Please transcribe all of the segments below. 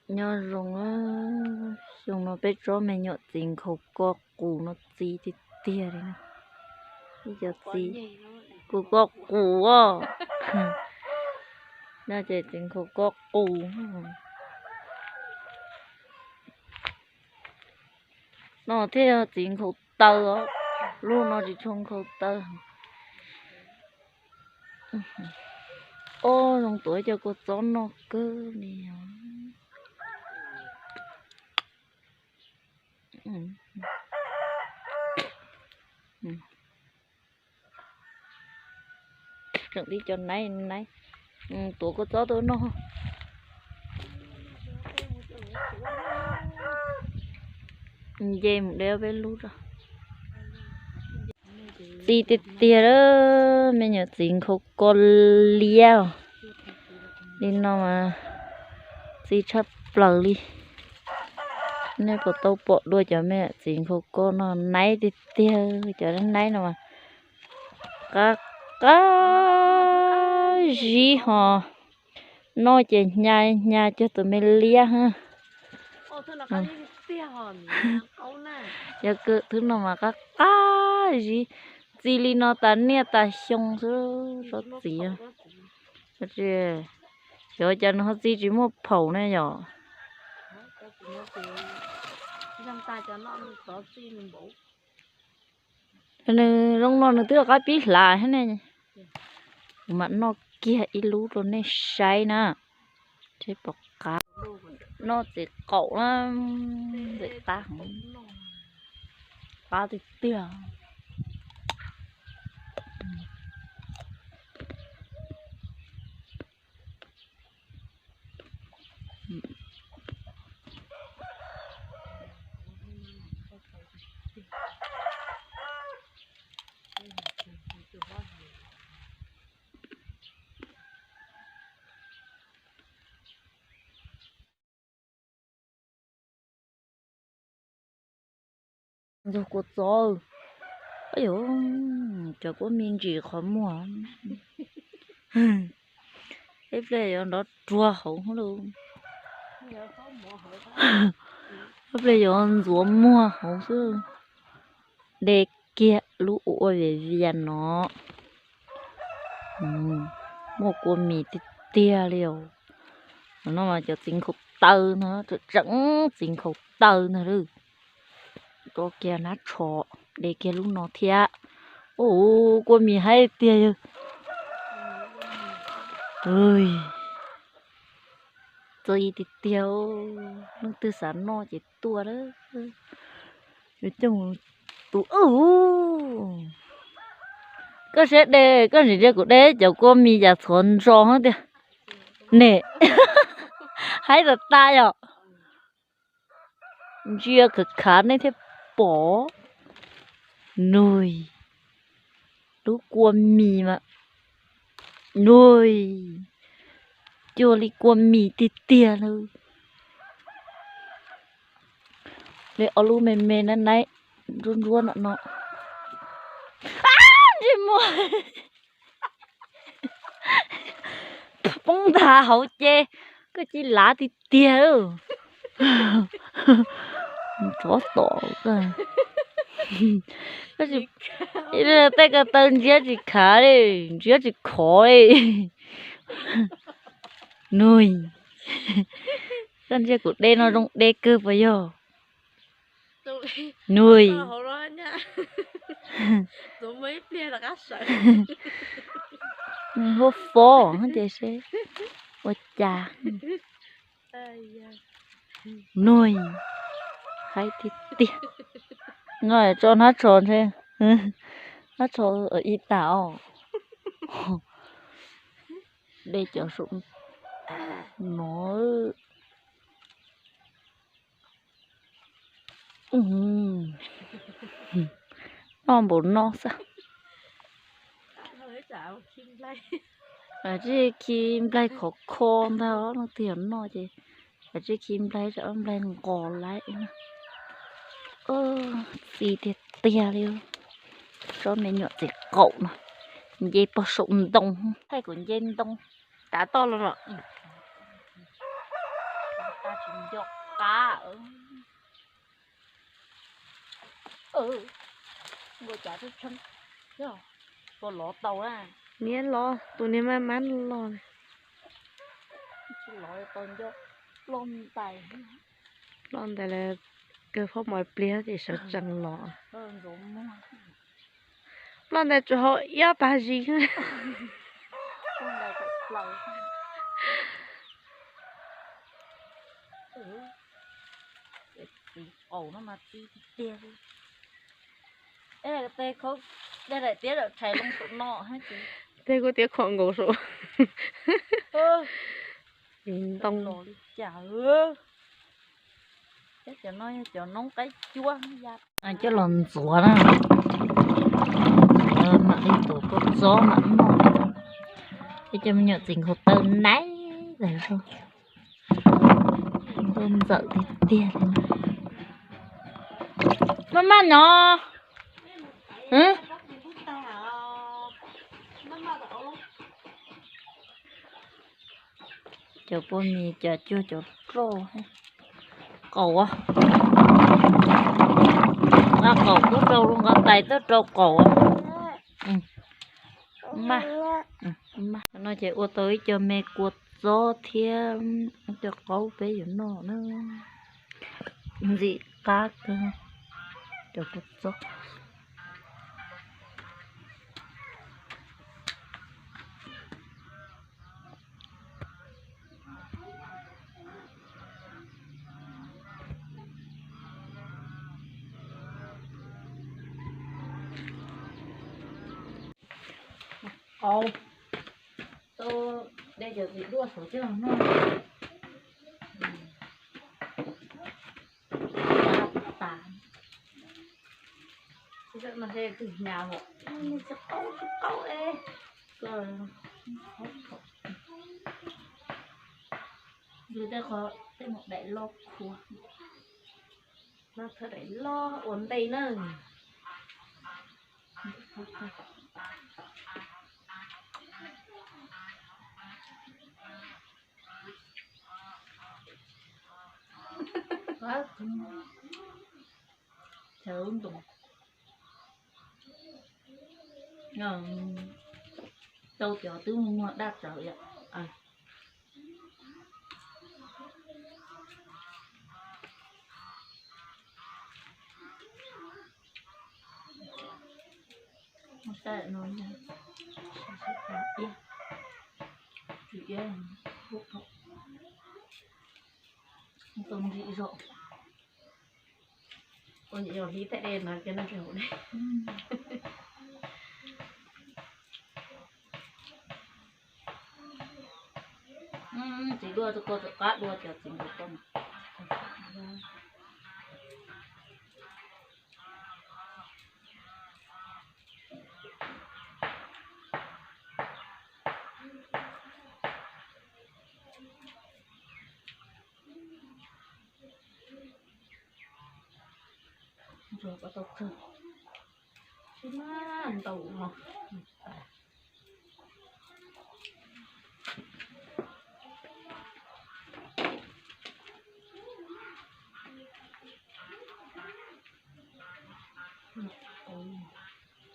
Nyob zoo, xyoo no peb tsob me nyuam txiv nkhaus ko qus no txi tiag tiag li na. Ib co txiv, kuv ko qus os. No ces txiv nkhaus ko qus. No thiaj yog txiv nkhaus taw os. Lub no tsis tshua nkhaus taw. Ob, zoo tuav cov kua txob noj kawg li os. Tseem tib cov naib naib, tuav kua txob tuaj noj. Nce mus de peb lub rau. Txi tiag tiag, me nyuam txiv nkhaus ko liab li no mas txi tshaj plaws li. Nej puas tau pom dua cov me nyuam txiv nkhaus ko no? Naib tiag tiag, cov naib no mas qab qab zib ho. Noj ces hnya hnya cuag tus me liab. Yog kawg thwb no mas qab qab zib, txi li no tas niaj tas xyoo xwb tsob txiv. Xyov cas nws ho txi tsis muaj phaum ne yom. Nws zoo no nws twb rov qab pib hlav thiab ne. Kuv mam noj kiag ib lub rau nej saib na. Seb puas qab. Noj txiv qaum na, ntxim qab heev, qab tiag tiag. Ntxuag kua txob. Cov kuab mis ntsim qhov muag. Ib pliag yuav nrov ruag hauv lauj. Ib pliag yuav ntxuav muag hauv xwb. De kiag lub ua ua vias vias no. Muaj kua mis tiag tiag li os. No mas cov txiv nkhaus taw no, tseem txiv nkhaus taw ntag lauj. Rau kiag hnab tsho, de kiag lub no thiab. Ua kua mis haib tiag yawg. Txi tiag tiag, leej twg xav noj ces tuaj lawm. Yuav coj mus tus, koj siab de, koj ntsia kuv de cov kua mis yam txhuv ntso tiag. Ne, haib tas tas yom. Ntsia khav khav nej thiaj pom. Nug, lub kua mis mas, nug, cuag li kua mis tiag tiag li. Li ob lub me me naib naib ntsuab ntsuab no no. Ntsej muag poob ntag hauv ces koj cia lav tiag tiag. Tsov tom, tej ko taw ntsiab tsis khav li, ntsiab tsis khov li. Nug, koj ntsia kuv de no zoo de kawg puas yog? Nug, huab fob ces seb ua cas. Nug, haib tiag tiag. No tso hnab tsho ntshe, hnab tsho ib tag os. De cov saum no. Noj npaum no xwb. Kav tsij khi nplaig khov kho ntag, leej twg noj ces kav tsij khi nplaig, tsam nplaig nqos lawm. Txi tiag tiag li. Tsob me nyuam txiv qaum no, nce pog saum ntoo, thaij kuv nce ntoo. Tav toj los los. Nco qab. Ua cas tshee tshee, puas lov tau na? Niam lov, tus niag maj mab loj. Tsis lov tau nco, ploj ntais. Ploj ntais lawm, kawg phob mos pliag ces sawv tsees los. Ploj ntais tsuas haus ib ob pas zis. Txiv qaum no mas txiv tiag tiag. Tej daim tiab daim tshais loo saum no, tej kuj tiab khuam nkaus saum. Ntoo los li cas. Cov no yog cov noob qaib cuab ya. Coj los ntxuav na, ntxuav mam li tuav kua txob mam noj. Ib co me nyuam txiv nkaus taw naib ntag. Nkauj ntxawm tiag tiag li. Maj maj no. Cov pua mis, cov cuag, cov roj, qaum, qaum kuj rau, nqa tais tuaj rau qaum. Maj, no ces ua tau ib co me kua txob thiab ib co qaub peb yuav noj na. Ntxim qab kawg cov kua txob. Au, tau de cov txiv duaj saud coj los noj. Tsis qaub tsis qaub es. Yus tej qhov tej mus daim loj khuav, no thawj daim loj ua ntej na. Chaw ntoo, tau cov twb muag daj tsawv yom. Ua ntej no, ib, ib, ntoo ntsim zog. Ua nyuam yaus hlib thaij dej no kiag no ces haum dej. Txiv duaj rau koj, rov qab dua cov txiv nkaus koj. Ntsuag ko tau kawg, sib maj ntaus no.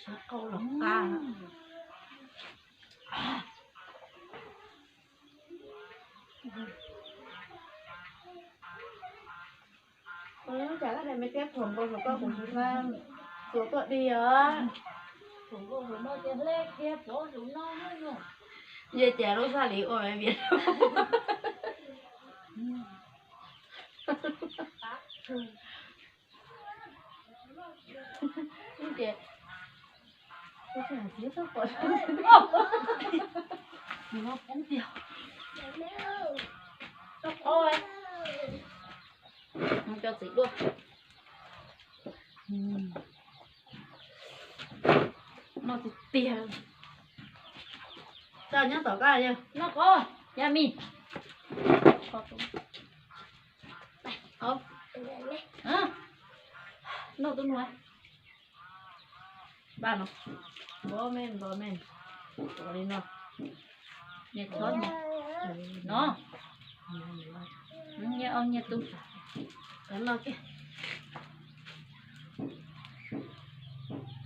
Sab qaub los qab. Ua li cas laj me thiab thuam nkaus saum koj kuv tsis txua tuaj dig os. Nce cas lub sab li ua me vias. Ces, ces no poob tiag. Cov txiv duaj. Noj tiag tiag. Txaj nyob tom koj yog noj qos, ya mi. Noj tus nua. Npaj no, npaj me, npaj me, ua li no, niam chob no, no. Nyiaj aub nyiaj tub, cov no kiag.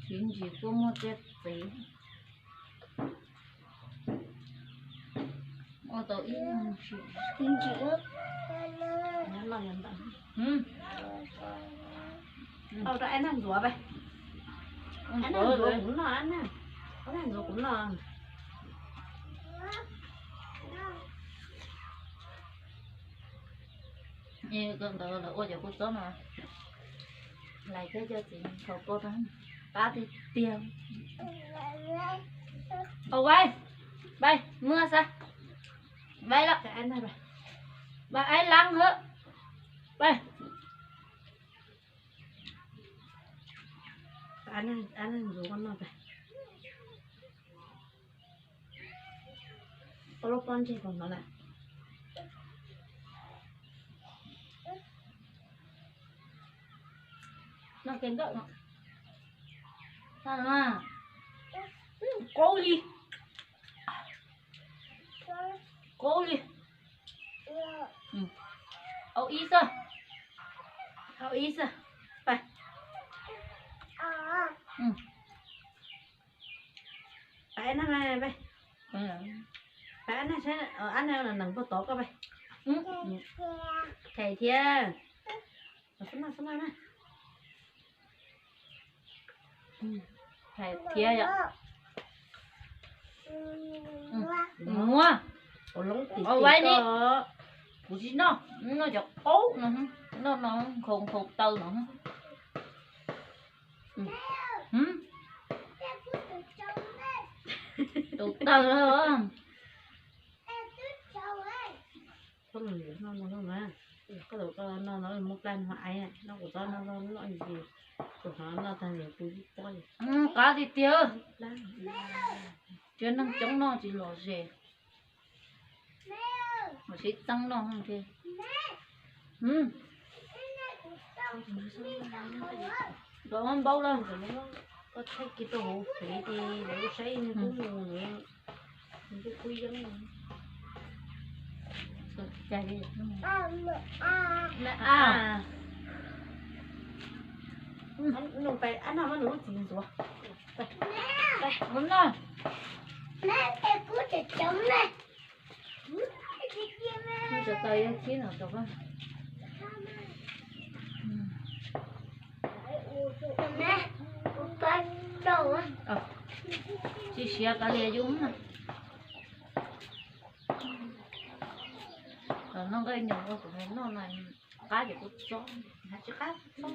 Txiv ntsim kuj muaj txiaj txiv. Ua tau ib txiv ntsim. Tau rau ab nag ntxuav peb. Ab nag ntxuav kuv noj, ab nag ntxuav kuv noj. Kawm ntawv lawv ua cov kua txob no, lais thiab cov txiv khaus koj rau, qab tiag tiag. Au, peb, peb mus xav, peb los, peb aib lab hwb, peb. Ab nag ntxuav koj noj peb. Koj lub pob ntseg puas hnov na? Noj kiag ntawm no. Qaub li. Qaub li. Au ib xwb. Au ib xwb. Pab. Pab ab nag, pab ab nag saib ab nag nees puag tod koj pab. Thaiv thiab. Thaiv thiab yom. Muab, au, vaib ni. Kuv tsis noj, noj cov qaub no, noj no nkhaus nkhaus taw no. Tus taw. Koj mus noj no na, koj tus koj noj no muab plab noj aiv, noj kuv txob noj noj noj ntsis, kuv hnov noj tag nws kuv ib pob. Qab tiag tiag. Tsis neeg coob noj tsis lom zem. Mam sib txeeb noj thiab. Npaum npaum lawm, koj thaij kiag rau hauv fev ces lawv saib nws kub mus, nws kuj yeeb. Noj peb ab nag muab nws lub txiv ntxuav. Mus noj. Noj cov taws yog khib no rau koj. Tsis siav kav liam yus na. Noj nqaij nyoos ua kuv noj no, qab ces kuv txob, tsis qab txob.